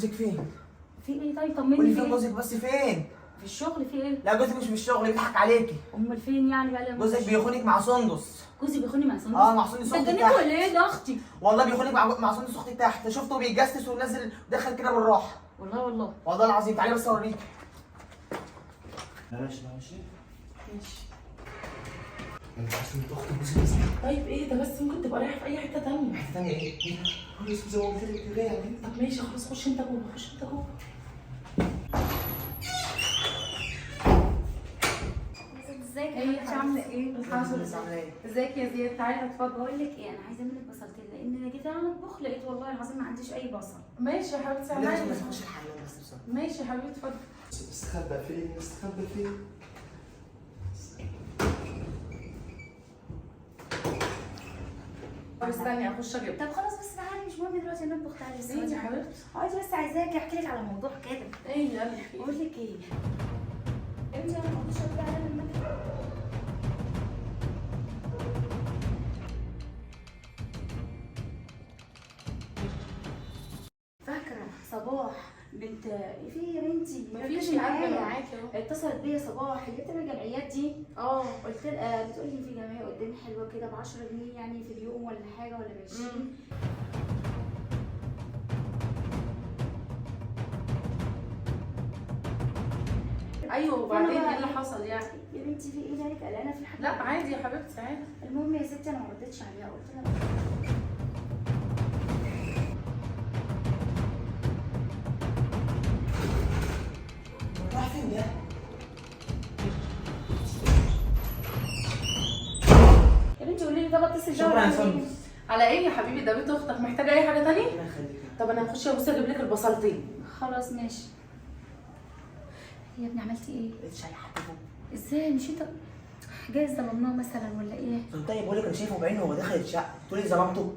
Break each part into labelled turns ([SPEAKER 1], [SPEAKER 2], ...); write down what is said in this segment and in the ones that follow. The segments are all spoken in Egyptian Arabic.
[SPEAKER 1] جوزك فين؟
[SPEAKER 2] في ايه؟ طيب طمني.
[SPEAKER 1] قولي
[SPEAKER 2] في
[SPEAKER 1] فين
[SPEAKER 2] ايه؟
[SPEAKER 1] جوزك بس فين؟
[SPEAKER 2] في الشغل. في ايه؟
[SPEAKER 1] لا جوزك مش في الشغل، بيضحك عليكي.
[SPEAKER 2] امال فين يعني بقى لما
[SPEAKER 1] جوزك بيخونك مع سندس.
[SPEAKER 2] جوزي بيخوني مع سندس؟
[SPEAKER 1] اه مع سندس
[SPEAKER 2] انت
[SPEAKER 1] اختي
[SPEAKER 2] اتجننت
[SPEAKER 1] تحت.
[SPEAKER 2] ولا ايه؟ ده اختي
[SPEAKER 1] والله بيخونك مع سندس اختي تحت، شفته بيتجسس ونزل دخل كده بالراحة.
[SPEAKER 2] والله والله
[SPEAKER 1] والله العظيم. تعالي بس اوريكي. ماشي ماشي
[SPEAKER 3] ماشي.
[SPEAKER 1] انت عارف ان اخت جوزك بس؟
[SPEAKER 3] طيب ايه ده بس، ممكن تبقى رايحة في اي حتة تانية.
[SPEAKER 1] حتة ثانية ايه؟ ايه ده؟ هو اسمه زي ما قلت لك جاي عليك.
[SPEAKER 3] طب ماشي خلاص، خش انت جوه، خش انت جوه.
[SPEAKER 2] ازيك يا حبيبتي، عامله ايه؟
[SPEAKER 3] الحمد لله.
[SPEAKER 1] عامله ايه؟
[SPEAKER 3] ازيك يا زياد؟ تعالى اتفضل.
[SPEAKER 2] بقول لك ايه، انا عايزه منك بصلتين لان انا جيت انا اطبخ لقيت والله العظيم ما عنديش اي بصل.
[SPEAKER 3] ماشي يا حبيبتي،
[SPEAKER 1] لا
[SPEAKER 3] عينيا.
[SPEAKER 1] بس خش الحمام بس بسرعة.
[SPEAKER 3] ماشي يا حبيبتي اتفضل.
[SPEAKER 4] استخبى فين؟ استخبى فين؟
[SPEAKER 3] طب استني اخش اجيب.
[SPEAKER 2] طب خلاص بس تعالي، مش مهم دلوقتي نطبخ، تعالي بس.
[SPEAKER 3] ايه يا حبيبتي؟
[SPEAKER 2] اقعدي بس، عايزاكي احكي لك على موضوع كده.
[SPEAKER 3] ايه يلا احكي.
[SPEAKER 2] بقول لك ايه، امتى انا ما كنتش راضية على لما فاكره صباح بنت في إيه يا بنتي؟
[SPEAKER 3] مفيش
[SPEAKER 2] ركزي
[SPEAKER 3] يا قلبي، انا
[SPEAKER 2] معايا.
[SPEAKER 3] معاكي اهو.
[SPEAKER 2] اتصلت بيا صباح اللي بتعمل الجمعيات دي.
[SPEAKER 3] اه.
[SPEAKER 2] قلت لها، بتقول لي في جمعية قدامي حلوة كده ب 10 جنيه يعني في اليوم ولا حاجة ولا ب 20.
[SPEAKER 3] ايوه وبعدين
[SPEAKER 2] فأنا
[SPEAKER 3] ايه اللي حصل يعني؟
[SPEAKER 2] يا بنتي في ايه مالك قلقانة في حاجة؟
[SPEAKER 3] لا عادي يا حبيبتي عادي.
[SPEAKER 2] المهم يا ستي انا ما ردتش عليها، قلت لها
[SPEAKER 1] راح فين ده؟
[SPEAKER 2] يا بنتي قولي لي طب اتصل بيها
[SPEAKER 1] شكرا
[SPEAKER 2] ولا
[SPEAKER 1] يا
[SPEAKER 2] أعمل إيه؟
[SPEAKER 1] سندس.
[SPEAKER 3] على ايه يا حبيبي؟ ده بيت اختك، محتاجه اي حاجة تانية؟
[SPEAKER 1] الله يخليك.
[SPEAKER 3] طب انا هخش ابص اجيب لك البصلتين.
[SPEAKER 2] خلاص ماشي. يا ابني عملتي ايه؟
[SPEAKER 1] لقيتش اي حد فوق.
[SPEAKER 2] ازاي؟ مش انت جايز ظلمناه مثلا ولا ايه؟
[SPEAKER 1] طيب بقول لك انا شايفه بعينه وهو داخل الشقة، تقولي ظلمته؟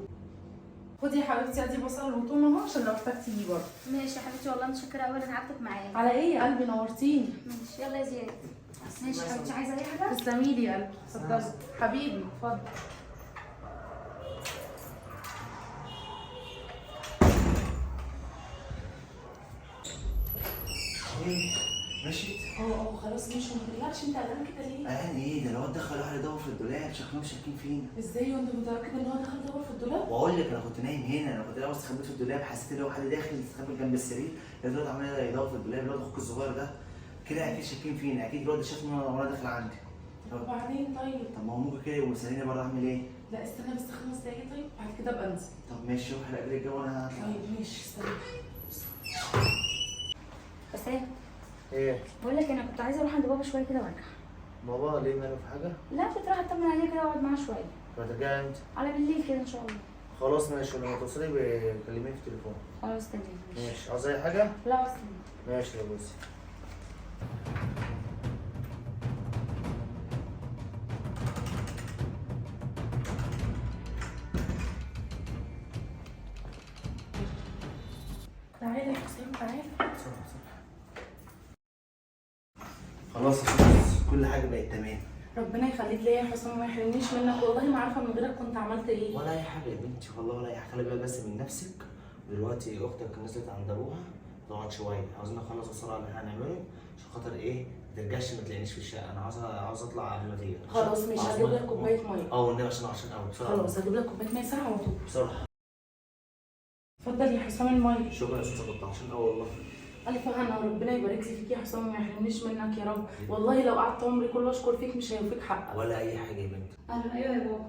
[SPEAKER 3] خدي يا حبيبتي ادي بصل وثوم اهو عشان لو احتجتي ليه برضه.
[SPEAKER 2] ماشي يا حبيبتي والله متشكره قوي، انا تعبتك معايا.
[SPEAKER 3] على ايه يا قلبي، نورتيني.
[SPEAKER 2] ماشي يلا يا زياد. ماشي يا حبيبتي، عايزه اي حاجة؟
[SPEAKER 3] تسلمي لي يا قلبي، اتفضلي حبيبي اتفضل.
[SPEAKER 4] ايه؟ مشيت؟
[SPEAKER 3] اه خلاص ماشي، ما تقلقش. انت قلقان كده ليه؟
[SPEAKER 4] قلقان ايه؟ ده الواد دخل واحد يدور في الدولاب، شكلهم شاكين فينا.
[SPEAKER 3] ازاي وانت متاكد ان هو دخل دور في الدولاب؟
[SPEAKER 4] واقول لك انا كنت نايم هنا، انا كنت الاول استخبيت في الدولاب، حسيت ان هو حد داخل استخبى جنب السرير، لقيت الواد عمال يدور في الدولاب، الواد اخوك الصغير ده كده اكيد شاكين فينا، اكيد الواد ده شافني وانا داخل عندي.
[SPEAKER 3] طب وبعدين طيب؟
[SPEAKER 4] طب ما هو ممكن كده يبقوا مستنيني بره، اعمل ايه؟
[SPEAKER 3] لا استنى بس 5 دقايق طيب، بعد كده ابقى انزل.
[SPEAKER 4] طب ماشي، روح قبل الجو وانا هطلع.
[SPEAKER 3] طيب ماشي استنى.
[SPEAKER 2] حسام.
[SPEAKER 4] ايه؟
[SPEAKER 2] بقول لك انا كنت عايزه اروح عند بابا شوية كده وارجع.
[SPEAKER 4] بابا ليه ماله في حاجة؟
[SPEAKER 2] لا كنت رايحة اطمن عليه كده واقعد معاه شوية.
[SPEAKER 4] هترجعي امتى؟
[SPEAKER 2] على بالليل كده ان شاء الله.
[SPEAKER 4] خلاص ماشي، لما توصلي كلميني في التليفون.
[SPEAKER 2] خلاص تمام ماشي.
[SPEAKER 4] ماشي، عاوزة اي حاجة؟
[SPEAKER 2] لا اصلا.
[SPEAKER 4] ماشي يا بوسي.
[SPEAKER 3] تعالى يا حسام تعالى.
[SPEAKER 4] بسرعة بسرعة. خلاص يا سندس، كل حاجة بقت تمام.
[SPEAKER 3] ربنا يخليك ليا يا حسام وما يحرمنيش منك، والله ما عارفه من غيرك كنت عملت ايه.
[SPEAKER 4] ولا أي حاجة يا بنتي والله، ولا أي حاجة، خلي بالك بس من نفسك. دلوقتي أختك نزلت عند أبوها تقعد شوية، عاوزين نخلص بسرعة اللي احنا هنعمله عشان خاطر إيه؟ ما ترجعش ما تلاقينيش في الشقة، أنا عاوز أطلع قبل ما تيجي.
[SPEAKER 3] خلاص ماشي،
[SPEAKER 4] عاوز
[SPEAKER 3] هجيب
[SPEAKER 4] مية.
[SPEAKER 3] لك كوباية مية.
[SPEAKER 4] أه والنبي عشان عشان قوي بسرعة.
[SPEAKER 3] خلاص هجيب لك كوباية مية ساقعه على طول.
[SPEAKER 4] بسرعة.
[SPEAKER 3] اتفضل يا حسام المية.
[SPEAKER 4] شكرا يا سندس، كنت عشان قوي والله.
[SPEAKER 3] الف هنا، وربنا يبارك لي فيك يا حسام وما يحرمنيش منك يا رب، والله لو قعدت عمري كله اشكر فيك مش هيوفيك حقك.
[SPEAKER 4] ولا أي حاجة يا بنتي.
[SPEAKER 2] الو ايوه يا بابا،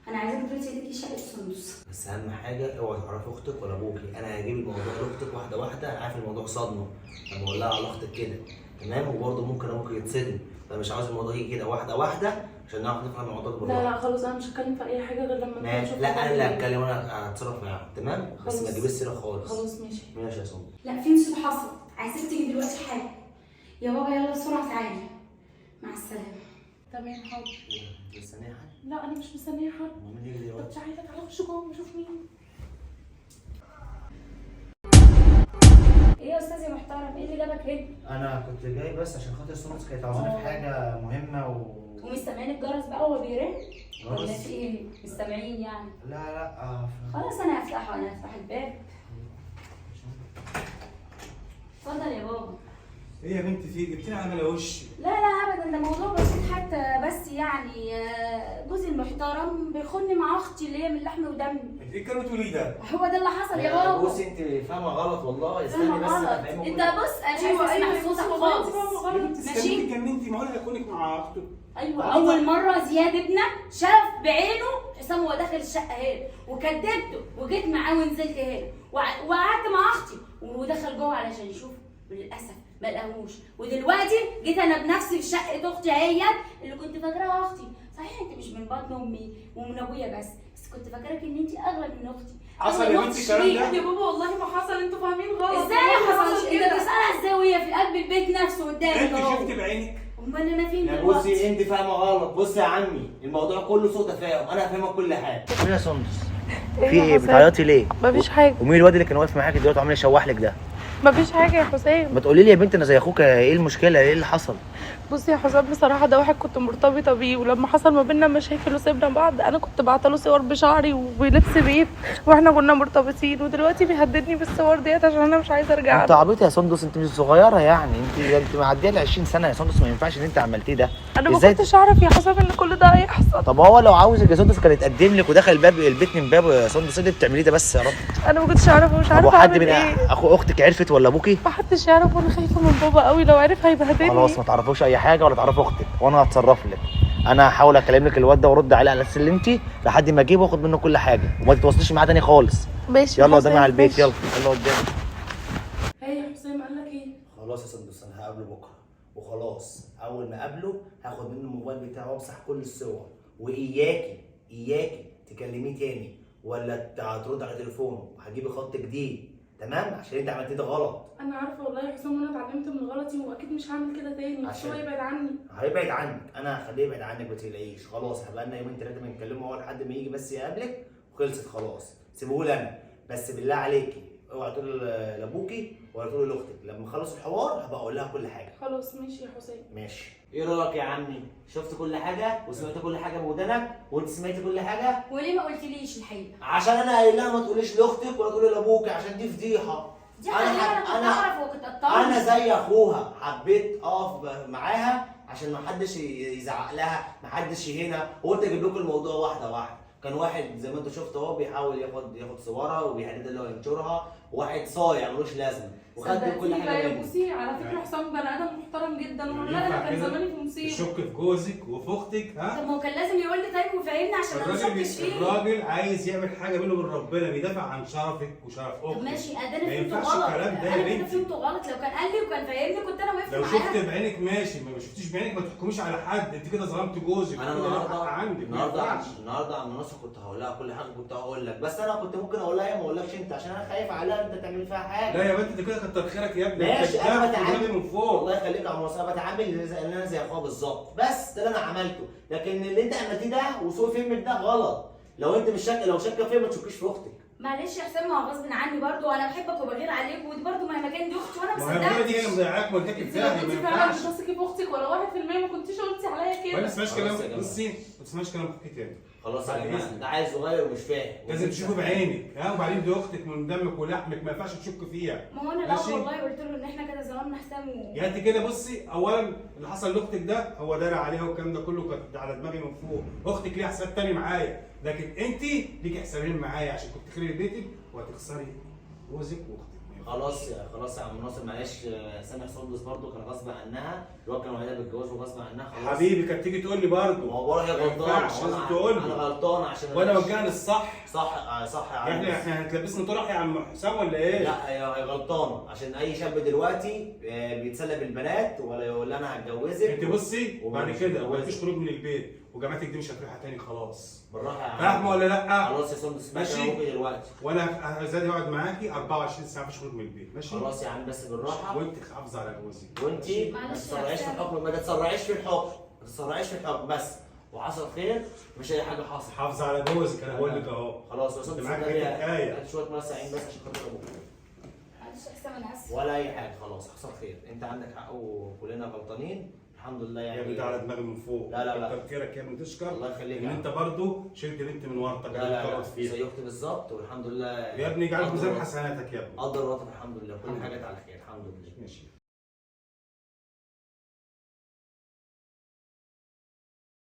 [SPEAKER 2] انا عايزاك دلوقتي تيجي شقه سندس.
[SPEAKER 4] بس اهم حاجة اوعي تعرفي اختك ولا ابوكي، انا هجيب الموضوع لاختك واحدة واحدة، انا عارف الموضوع صدمة لما اقول لها على اختك كده، تمام؟ وبرضه ممكن ابوك يتصدم، فمش عاوز الموضوع يجي كده واحدة واحدة عشان نعرف نفهم الموضوع ده
[SPEAKER 3] لا
[SPEAKER 4] بالراحة.
[SPEAKER 3] لا خلاص، انا مش هتكلم في اي حاجة غير لما
[SPEAKER 4] ماشي،
[SPEAKER 3] نشوف
[SPEAKER 4] لا انا اللي
[SPEAKER 3] هتعمل إيه.
[SPEAKER 4] هتكلم وانا هتصرف معاهم، تمام؟ بس ما
[SPEAKER 3] خلاص.
[SPEAKER 4] تجيبيش سيره خالص.
[SPEAKER 3] خلاص ماشي.
[SPEAKER 4] ماشي يا سندس.
[SPEAKER 2] لا في مصيبة حصلت، عايزاك تيجي دلوقتي حالا. يا بابا يلا بسرعة تعالي. مع السلامة.
[SPEAKER 3] تمام حاضر.
[SPEAKER 4] إيه، انت مستنيه حد؟
[SPEAKER 3] لا انا مش مستنيه حد.
[SPEAKER 4] هو مين يجي
[SPEAKER 3] طب
[SPEAKER 4] دلوقتي؟
[SPEAKER 3] تعالى تعالى خش جوه نشوف مين.
[SPEAKER 2] ايه يا استاذ يا محترم، ايه اللي جابك هنا؟
[SPEAKER 4] انا كنت جاي بس عشان خاطر سندس كانت عاوزاني في حاجة مهمة
[SPEAKER 2] ومش سامعين الجرس بقى وهو بيرن؟ ولا
[SPEAKER 4] جرس؟
[SPEAKER 2] في ايه؟ مش سامعين يعني؟
[SPEAKER 4] لا لا
[SPEAKER 2] خلاص انا هفتحه، انا هفتح الباب.
[SPEAKER 5] ايه يا بنتي في جبتيني على وشي؟
[SPEAKER 2] لا لا ابدا، ده موضوع بسيط حتى، بس يعني جوزي المحترم بيخوني مع اختي اللي هي من لحم ودم.
[SPEAKER 5] انت ايه الكلام بتقوليه ده؟
[SPEAKER 2] هو ده اللي حصل يا بابا.
[SPEAKER 4] بصي انت فاهمه غلط والله، استني
[SPEAKER 2] فاهمة
[SPEAKER 4] بس
[SPEAKER 2] غلط.
[SPEAKER 4] انا فاهمه.
[SPEAKER 2] انت بص، انا مش عايزه اسمع صوتك خالص.
[SPEAKER 5] ماشي. اتجننتي؟ ما هو اللي هيخونك مع اخته.
[SPEAKER 2] ايوه، اول مرة زياد ابنك شاف بعينه حسام وهو داخل الشقة هنا، وكدبته وجيت معاه ونزلت هنا وقعدت مع اختي ودخل جوه علشان يشوف، وللاسف ما لقاهوش. ودلوقتي جيت انا بنفسي في شقه اختي اهيت اللي كنت فاكراها اختي. صحيح انت مش من بطن امي ومن ابويا، بس كنت فاكراك ان انت اغلى من اختي.
[SPEAKER 5] حصل يا بنتي الكلام ده؟
[SPEAKER 3] يا بابا والله ما حصل، انتوا فاهمين غلط.
[SPEAKER 2] ازاي ما حصلش؟ انت بتسالها ازاي وهي في قلب البيت نفسه قدامك؟
[SPEAKER 5] انت شفتي بعينك؟
[SPEAKER 2] امال انا فين
[SPEAKER 4] يا
[SPEAKER 2] دلوقتي؟
[SPEAKER 4] بصي انت فاهمه غلط. بصي يا عمي، الموضوع كله سوء تفاهم، انا هفهمك كل حاجة. ايه يا سندس؟ في ايه بتعيطي ليه؟
[SPEAKER 3] مفيش حاجة.
[SPEAKER 4] ومين الواد اللي كان واقف معاكي دلوقتي وعمال يشوح لك ده؟
[SPEAKER 3] مفيش حاجة يا حسام.
[SPEAKER 4] ما تقولي لي يا بنت، انا زي اخوك، ايه المشكلة؟ ايه اللي حصل؟
[SPEAKER 3] بصي يا حسام، بصراحة ده واحد كنت مرتبطة بيه، ولما حصل ما بينا مشاكل وسيبنا بعض انا كنت بعتله صور بشعري وبلبس بيت واحنا كنا مرتبطين، ودلوقتي بيهددني بالصور ديت عشان انا مش عايزه ارجع
[SPEAKER 4] انت
[SPEAKER 3] له.
[SPEAKER 4] عبيطه يا سندس، انت مش صغيرة يعني، انت معدية ال 20 سنة يا سندس، ما ينفعش اللي انت عملتيه ده.
[SPEAKER 3] انا ما
[SPEAKER 4] ازاي؟
[SPEAKER 3] كنتش اعرف يا حسام ان كل ده هيحصل.
[SPEAKER 4] طب هو لو عاوزك يا سندس كان يتقدم لك ودخل الباب البيت من بابه يا سندس، ايه اللي بتعمليه ده بس يا رب؟
[SPEAKER 3] انا ما كنتش اعرف ومش
[SPEAKER 4] طب
[SPEAKER 3] عارفه
[SPEAKER 4] وحد
[SPEAKER 3] اعمل
[SPEAKER 4] من
[SPEAKER 3] ايه.
[SPEAKER 4] اخو اختك عرفت ولا ابوكي؟
[SPEAKER 3] ما حدش يعرف، وانا خايفة من بابا قوي، لو عرف هيبهدلني.
[SPEAKER 4] خلاص ما تعرفوش اي حاجة ولا تعرفوا اختك، وانا هتصرف لك. انا هحاول اكلم لك الواد ده وارد عليه على سلمتي لحد ما اجيبه واخد منه كل حاجة، وما تتواصليش معاه تاني خالص.
[SPEAKER 3] ماشي
[SPEAKER 4] يلا قدامي على البيت، يلا يلا قدامي.
[SPEAKER 3] هي يا حسام قال لك ايه؟
[SPEAKER 4] خلاص يا سندس، انا هقابله بكره وخلاص. اول ما اقابله هاخد منه الموبايل بتاعه وامسح كل الصور، واياكي اياكي تكلميه تاني ولا ترد على تليفونه، وهتجيبي خط جديد، تمام؟ عشان انت عملتيه ده غلط.
[SPEAKER 3] انا عارفه والله يا حسام، وانا اتعلمت من غلطي واكيد مش هعمل كده تاني، بس هو يبعد عني.
[SPEAKER 4] هيبعد عنك، انا هخليه يبعد عنك ما تقلقيش. خلاص هبقى لنا يومين ثلاثة بنكلمه اهو لحد ما يجي بس يقابلك وخلصت. خلاص سيبوه لي انا، بس بالله عليكي اوعي تقولي لابوكي ولا تقولي لاختك. لما اخلص الحوار هبقى اقول لها كل حاجة.
[SPEAKER 3] خلاص ماشي يا حسام.
[SPEAKER 4] ماشي. ايه رايك يا عمي؟ شفت كل حاجة وسمعت كل حاجة بودانك، وانت سمعتي كل حاجة.
[SPEAKER 2] وليه ما قلتليش الحقيقة؟
[SPEAKER 4] عشان انا قايل لها ما تقوليش لاختك ولا تقولي لابوك عشان دي فضيحة.
[SPEAKER 2] دي حقيقة، انا كنت اعرف وكنت اطمن.
[SPEAKER 4] انا زي اخوها، حبيت اقف معاها عشان ما حدش يزعق لها، ما حدش يهينها، وقلت اجيب لكم الموضوع واحدة واحدة. كان واحد زي ما انت شفت اهو بيحاول ياخد صورها وبيهدد اللي هو ينشرها، واحد صايع ملوش لازمه، وخد كل حاجة
[SPEAKER 3] مني. بصي على فكرة حسام بني ادم محترم جدا، ولولا انا كان زماني في مصيبة.
[SPEAKER 5] تشك في جوزك وفي اختك؟ ها؟
[SPEAKER 2] طب ما هو كان لازم يقول لي طيب وفهمني عشان انا ما اشكش فيه.
[SPEAKER 5] الراجل عايز يعمل حاجة بينه وبين ربنا، بيدافع عن شرفك وشرف اختك.
[SPEAKER 2] طب ماشي، انا فهمته غلط. انا فهمته غلط، لو كان قال لي وكان فهمني كنت انا وقفت
[SPEAKER 5] لو
[SPEAKER 2] معاه.
[SPEAKER 5] شفت بعينك ماشي، ما شفتيش بعينك ما تحكميش على حد، انت كده ظلمت جوزك.
[SPEAKER 4] انا النهارده عم ناصر كنت هقول لها كل حاجة، كنت هقول لك، بس انا كنت ممكن اقول لها ما اقولكش انت عشان انا خايف عليها انت تعمل فيها حاجة.
[SPEAKER 5] لا يا بنت انت كده كتر خيرك يا ابني.
[SPEAKER 4] ماشي انا بتعامل
[SPEAKER 5] من فوق.
[SPEAKER 4] الله يخليك يا عم ناصر، انا بتعامل زي ان انا زي اخوها بالظبط، بس ده اللي انا عملته. لكن اللي انت عملتيه ده وسوء فهمك ده غلط. لو انت مش شاكه، لو شاكه فيا ما تشكيش في اختك.
[SPEAKER 2] معلش يا حسام، ما هو غصب عني برضه، وانا بحبك وبغير عليك، ودي برضه مهما كان دي اختي وانا ما
[SPEAKER 5] ما هي دي
[SPEAKER 2] صدقتش.
[SPEAKER 5] اللي مضيعاك ووداك في داهية.
[SPEAKER 3] انت فعلا بتثقي في اختك ولا 1%؟ ما كنتيش قلتي عليا كده.
[SPEAKER 5] ما تسمعش كلام، بصي ما تسمعش كلام اختك تاني.
[SPEAKER 4] خلاص يا جماعة، ده عيل صغير ومش فاهم،
[SPEAKER 5] لازم تشوفه بعينك. ها، وبعدين دي اختك من دمك ولحمك، ما ينفعش تشك فيها.
[SPEAKER 2] ما هو انا الاول والله قلت له ان احنا كده ظلمنا حسام
[SPEAKER 5] يعني انت كده بصي، اولا اللي حصل لاختك ده هو داري عليها والكلام ده كله كانت على دماغي من فوق. اختك ليها حساب تاني معايا، لكن انت ليكي حسابين معايا عشان كنت تخربي بيتك وهتخسري جوزك واختك.
[SPEAKER 4] خلاص يا عم ناصر، معلش سامح سندس برضه كان غصب عنها، الواد كان وعدها بالجواز وغصب عنها. خلاص
[SPEAKER 5] حبيبي كانت تيجي تقول لي برضه،
[SPEAKER 4] ما هو برضه هي غلطانة،
[SPEAKER 5] لازم تقول لي
[SPEAKER 4] انا غلطان عشان
[SPEAKER 5] وانا وجهها للصح.
[SPEAKER 4] صح صح يا عم.
[SPEAKER 5] يعني احنا هنتلبسنا طرح يا عم حسام ولا ايه؟
[SPEAKER 4] لا هي غلطانة عشان اي شاب دلوقتي بيتسلى بالبنات ولا يقول انا هتجوزك.
[SPEAKER 5] انت بصي وبعد كده ما فيش خروج من البيت، وجامعتك دي مش هتروحها تاني خلاص.
[SPEAKER 4] بالراحة يا عم.
[SPEAKER 5] فاهمه ولا لا؟
[SPEAKER 4] خلاص يا سندس
[SPEAKER 5] ماشي
[SPEAKER 4] دلوقتي،
[SPEAKER 5] وانا زاد هقعد معاكي 24 ساعة مفيش خروج من البيت. ماشي
[SPEAKER 4] خلاص يا عم، بس بالراحة.
[SPEAKER 5] وانت حافظه على جوزك،
[SPEAKER 4] وانت ما تسرعيش في الحكم، ما تتسرعيش في الحكم، ما تتسرعيش في الحكم بس. وحصل خير، مش اي حاجة حصل.
[SPEAKER 5] حافظه على جوزك انا بقول لك اهو.
[SPEAKER 4] خلاص يا سندس،
[SPEAKER 5] معاك حتة ايه
[SPEAKER 4] شوية مية ساقعين بس عشان خاطر ابوك.
[SPEAKER 2] معلش يا حسام انا اسفه.
[SPEAKER 4] ولا اي حاجة، خلاص حصل خير، انت عندك حق وكلنا غلطانين الحمد لله. يعني
[SPEAKER 5] يا ابني ده على دماغي من فوق.
[SPEAKER 4] لا لا لا،
[SPEAKER 5] كتر خيرك يا ابني، تشكر
[SPEAKER 4] الله يخليك
[SPEAKER 5] ان انت برضه شلت بنت من ورطك.
[SPEAKER 4] لا لا لا، زي اختي بالظبط والحمد لله.
[SPEAKER 5] يا ابني اجعل ميزان حسناتك يا ابني.
[SPEAKER 4] قدر وطن الحمد لله، كل حاجة على خير الحمد لله.
[SPEAKER 5] ماشي.